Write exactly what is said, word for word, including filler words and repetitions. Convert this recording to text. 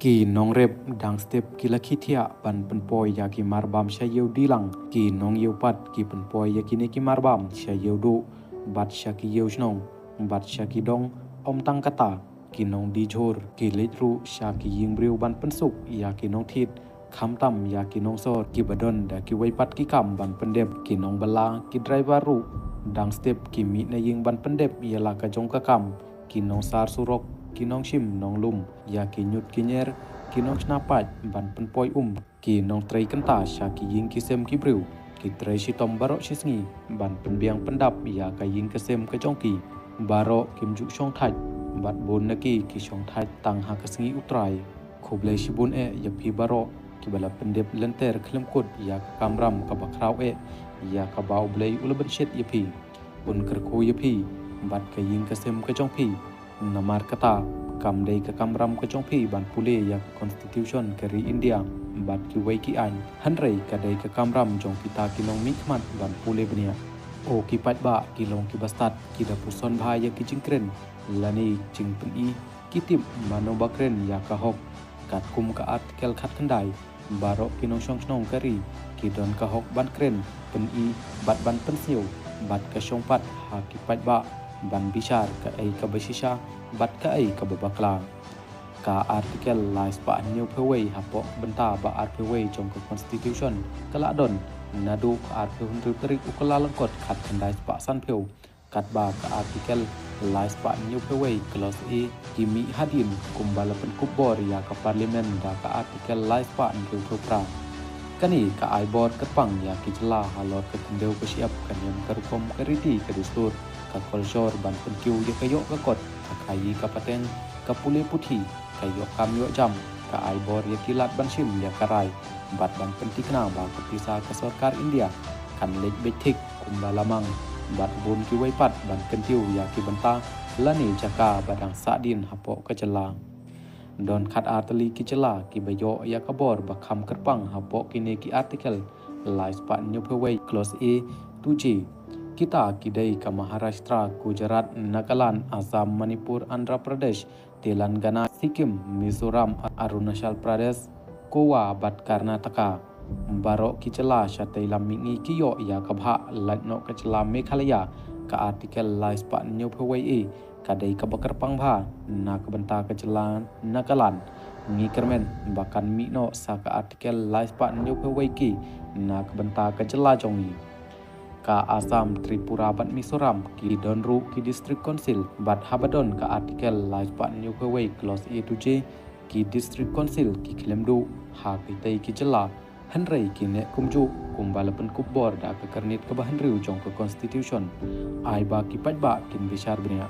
Ki nongrep dang step ki la khie thiah ban pynpoi ïa ki marbam sha ïew dilang. Ki nongïew pat ki pynpoi ïa kine ki marbam sha ïew duh bad sha ki ïew shnong bad sha ki dong. Ym tang kata, ki nongdie jhur ki leit ruh sha ki ïing briew ban pynsuk ïa ki nongthied, khamtam ïa ki nongsor kiba don da kiwei pat ki kam ban pyndep. Ki nongbylla, ki driver ruh dang step ki mih na ïing ban pyndep ïa la ka jong ka kam. Ki nongsar surok, ki nongshim nonglum ïa ki ñiut ki ñier, ki nongshna paid ban pynpoi um, ki nongtrei kynta sha ki ïing ki sem ki briew, ki trei shitom baroh shi sngi ban pynbiang pyndap ïa ka ïing ka sem ka jong ki. Baroh kim ju shong thait, bad bun na ki ki shong thait tang ha ka sngi U Trai. Khublei shibun eh ïa phi baroh kiba la pyndep lynter khlem kut ïa ka kamram kaba khraw eh, ïa kaba U Blei u la bynshet ïa phi. Un kyrkhu ïa phi bad ka ïing ka sem ka jong phi. Namar kata, kam dei ka kamram ka jong phi ban pule ïa ka Constitution ka ri India bad kiwei ki aiñ, hynrei ka dei ka kamram jong kita ki nongmihkhmat ban pule bniah. O ki paidbah, ki long kiba stad, ki da puson bha ïa ki jingkren lane jingpyni. Ki tip mano ba kren ïa ka hok. Katkum ka Article khatkhyndai, baroh ki nongshong shnong ka ri ki don ka hok ban kren, pyni bad ban pynsngew, bad ka shong pat ha ki paidbah ban bishar kaei kaba shisha bad kaei kaba bakla. Ka Article lai spah hynñiew phew wei hapoh ka bynta ba arphew wei jong ka Constitution ka la don naduh ka arphew hynriew tarik u Kyllalyngkot khatkhyndai spah sanphew. Katba ka Article lai spah hynñiew phew wei Clause A ki mih hadien kumba la pynkup bor ïa ka Parliament da ka Article lai spah hynriew phew phra. Kane ka ai bor kyrpang ïa ki jylla halor ka khyndew ka shyiap, ka niam ka rukom, ka riti ka dustur, ka kolshor ban pynkiew ïa ka ïoh ka kot, ka khaïi ka pateng, ka pule puthi, ka ïoh kam ïoh jam, ka ai bor ïa ki lad ban shim ïa ka rai bad ban pynthikna ba ka pisa ka sorkar India kan leit beit thik kumba la mang, bad bun kiwei pat ban kyntiew ïa ki bynta lane jaka ba dang sahdien hapoh ka jylla. Don khatar tylli ki jylla kiba ïoh ïa ka bor ba kham kyrpang hapoh kine ki Article lai spah hynñiew phew wei Clause A to J. Kita ki dei ka Maharashtra, Gujarat, Nagaland, Assam, Manipur, Andhra Pradesh, Telangana, Sikkim, Mizoram, Arunachal Pradesh, Goa bad Karnataka. Baroh ki jylla shatei lam mihngi ki ïoh ïa ka bhah, lait noh ka jylla Meghalaya, ka Article lai spah hynñiew phew wei A ka dei kaba kyrpang bha na ka bynta ka jylla Nagaland. Ngi kyrmen ba kan mih noh sa ka Article lai spah hynñiew phew wei K na ka bynta ka jylla jong ngi. Ka Assam, Tripura bad Mizoram ki don ruh ki District Council, bad haba don ka Article lai spah hynñiew phew wei Clause A to J, ki District Council ki khlem duh ha kitei ki jylla, hynrei ki neh kumjuh kumba la pynkup bor da ka kyrnit kaba hynriew jong ka Constitution. Ai ba ki paidbah kin bishar bniah.